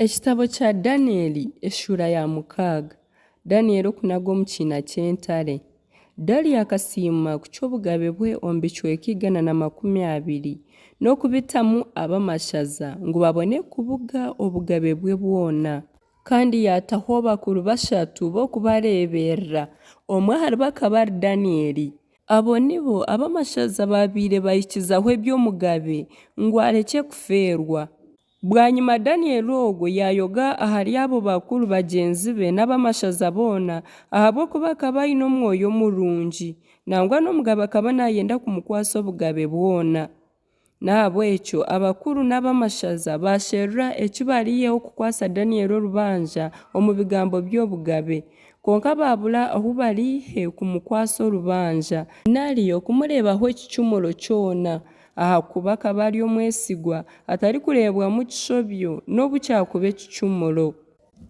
Ekitabo kya Danieli eshuura ya mukaaga. Danieli okunaga omu kiina ky'entare. Dario akasiima kucwa obugabe bwe omu bicweka 120, n'okubitamu ab'amashaza, ngu babone kubuga obugabe bwe bwona. Kandi yaataho bakuru bashatu b'okubareeberera, omwe aharibo akaba ari Daniyeli. Abo nibo ab'amashaza baabaire bahikizaho eby'omugabe, ngu arekye kufeerwa. Bwanyima Daniyeli ogwo yaayoga ahari abo bakuru bagyenzi be n'ab'amashaza boona, ahabw'okuba akaba aine omwoyo murungi, nangwa n'omugabe akaba naayenda kumukwatsa obugabe bwona. N'ahabw'ekyo abakuru n'ab'amashaza baasherura eki baraiheho kukwatsa Daniyeli orubanja omu bigambo by'obugabe, kwonka baabura ahu baraihe kumukwatsa orubanja, nari okumureebaho ekicumuro kyona, ahakuba akaba ari omwesigwa, atarikureebwamu kishobyo nobu kyakuba ekicumuro.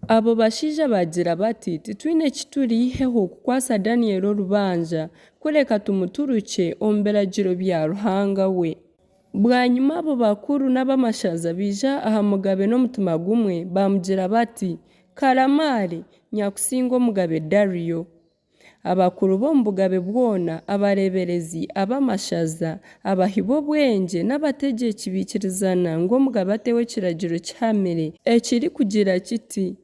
Abo bashaija baagira bati, Titwine ki turaiheho kukwatsa Daniyeli orubanja, kureka tumuturukye omu biragiro bya Ruhanga we. Bwanyima abo bakuru n'ab'amashaza baija aha mugabe n'omutima gumwe, baamugira bati, Karamaare, Nyakusinga omugabe Dariyo! Abakuru b'omu bugabe bwona, abareeberezi, ab'amashaza, abahi b'obwengye n'abategyeki baikirizana ngu omugabe ateho ekiragiro kihamire, ekirikugira kiti,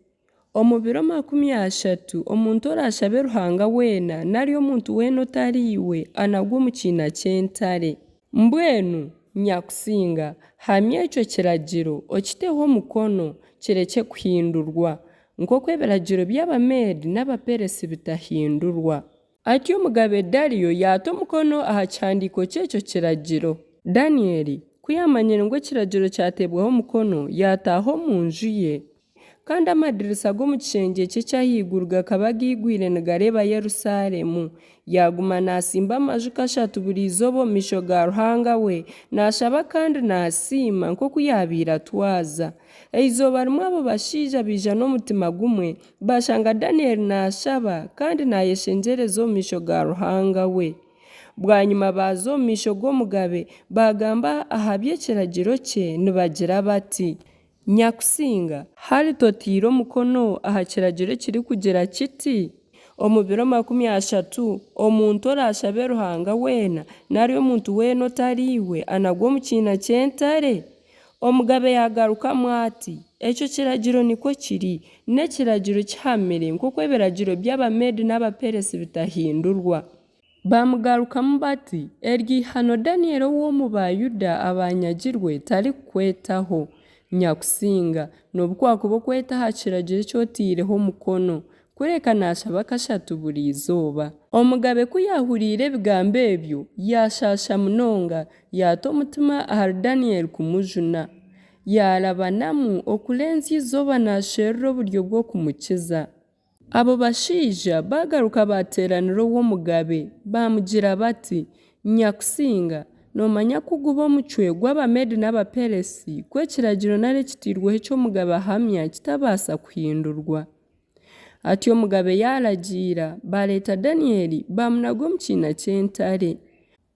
Omu biro 30 omuntu oraashabe ruhanga weena nari omuntu weena otari iwe anagwe omu kiina ky'entare. Mbwenu, Nyakusinga, hamya ekyo kiragiro, okiteho omukono, kirekye kuhindurwa, nk'oku ebiragiro by'Abameedi n'Abaperesi bitahindurwa. Atyo Omugabe Dariyo yaata omukono aha kihandiiko ky'ekyo kiragiro. Daniyeli ku yaamanyire ngu ekiragiro kyateebwaho omukono, yaataaha omu nju ye. Kandi amadirisa g'omu kishengye kye eky'ahaiguru gakaba gaigwire nigareeba Yerusaalemu. Yaaguma naatsimba amaju kashatu buri izooba omu maisho ga Ruhanga we, naashaba kandi naasiima, nk'oku yaabaire atwaza. Eizooba rimwe abo bashaija baija n'omutima gumwe, baashanga Daniyeli naashaba kandi naayeshengyereza omu maisho ga Ruhanga we. Bwanyima baaza omu maisho g'omugabe, baagamba aha by'ekiragiro kye nibagira bati, Nyakusinga, hari totaire omukono aha kiragiro ekirikugira kiti, Omu biro 30 omuntu oraashabe ruhanga weena nari omuntu weena otari iwe anagwe omu kiina ky'entare? Omugabe yaagarukamu ati, Ekyo kiragiro nikwo kiri, n'ekiragiro kihamire nk'oku ebiragiro by'Abameedi n'Abaperesi bitahindurwa. Baamugarukamu bati, Eryo ihano Daniyeli ow'omu Baayuda abaanyagirwe tarikukwetaho, Nyakusinga, nobu kwakuba okweta aha kiragiro eki otaireho omukono, kureka naashaba kashatu buri izooba. Omugabe ku yaahuriire ebigambo ebyo, yaashaasha munonga, yaata omutima ahari Daniyeli kumujuna. Yaarabanamu okurenzya eizooba naasherura oburyo bw'okumukiza. Abo bashaija baagaruka baateeranira ow'omugabe, baamugira bati, Nyakusinga, noomanya ku guba omucwe gw'Abameedi n'Abaperesi ku ekiragiro nari ekitairweho eki omugabe ahamya kitabaasa kuhindurwa. Atyo omugabe yaaragiira, baareeta Daniyeli, baamunaga omu kiina ky'entare.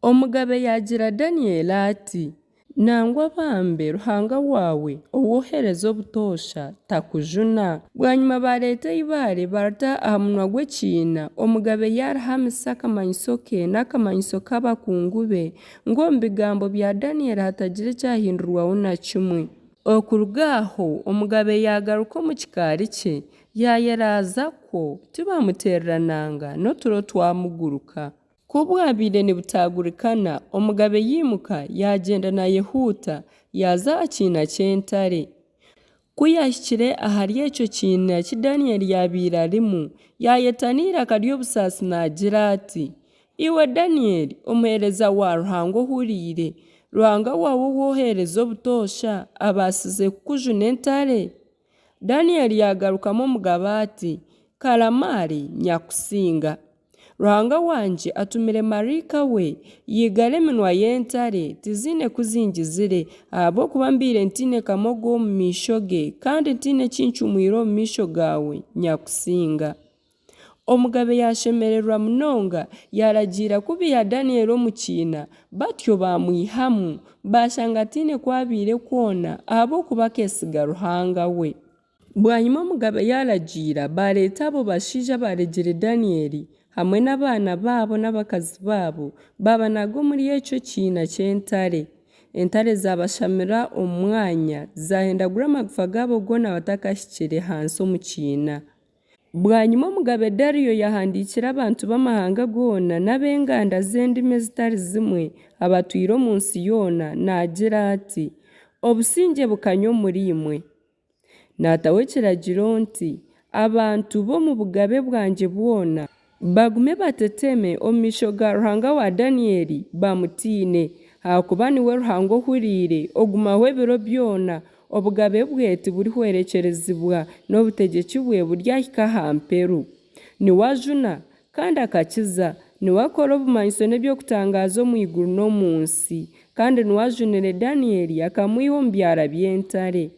Omugabe yaagira Daniyeli ati, Nangwa bambe Ruhanga waawe ou oheereza obutoosha takujuna? Bwanyima baareeta eibaare baarita aha munwa gw'ekiina, omugabe yaarihamisa akamanyiso ke n'akamanyiso k'abakungu be, ngu omu bigambo bya Daniyeli hatagira ekyahindurwaho na kimwe. Okuruga aho omugabe yaagaruka omu kikaari kye, yaayeraaza kwo, tibaamuteerera nanga, n'oturo twamuguruka. Ku bwabaire nibutaagurikana, omugabe yaimuka, yaagyenda naayehuuta, yaaza aha kiina ky'entare. Ku yaahikire ahari ekyo kiina ki Daniyeli yaabaire arimu, yaayeta n'eiraka ry'obusaasi naagira ati, Iwe Daniyeli, omuheereza wa Ruhanga ohuriire, Ruhanga waawe ou oheereza obutoosha abaasize kukujuna entare? Daniyeli yaagarukamu omugabe ati, Karamaare, Nyakusinga! Ruhanga wangye atumire maraika we, yaigara eminwa y'entare, tiziine ku zingizire, ahabw'okuba mbaire ntaine kamogo omu maisho ge, kandi ntaine ki ncumwire omu maisho gaawe, Nyakusinga. Omugabe yaashemererwa munonga, yaaragiira ku baiha Daniyeli omu kiina, batyo baamwihamu, baashanga ataine ku abaire kwona, ahabw'okuba akeesiga Ruhanga we. Bwanyima omugabe yaaragiira, baareeta abo bashaija abaaregire Daniyeli, hamwe n'abaana baabo n'abakazi baabo, baabanaga omuri ekyo kiina ky'entare. Entare zaabashamira omu mwanya, zaahendagura amagufa gaabo goona batakahikire hansi omu kiina. Bwanyima omugabe Dariyo yaahandiikira abantu b'amahanga goona n'ab'enganda z'endimi ezitari zimwe, abatwire omu nsi yoona, naagira ati, Obusingye bukanye omuriimwe! Naataho ekiragiro nti, Abantu b'omu bugabe bwangye bwona bagume bateteme omu maisho ga Ruhanga wa Daniyeli, bamutiine, ahakuba niwe Ruhanga ohuriire, ogumaho ebiro byona, obugabe bwe tiburihwerekyerezibwa, n'obutegyeki bwe buryahika aha mperu. Niwe ajuna kandi akakiza, niwe akora obumanyiso n'eby'okutangaaza omu iguru n'omu nsi, kandi niwe ajunire Daniyeli akamwiha omu byara by'entare.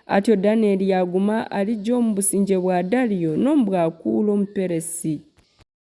Atyo Daniyeli yaaguma ari gye omu busingye bwa Dariyo n'omu bwa Kuuro Omuperesi.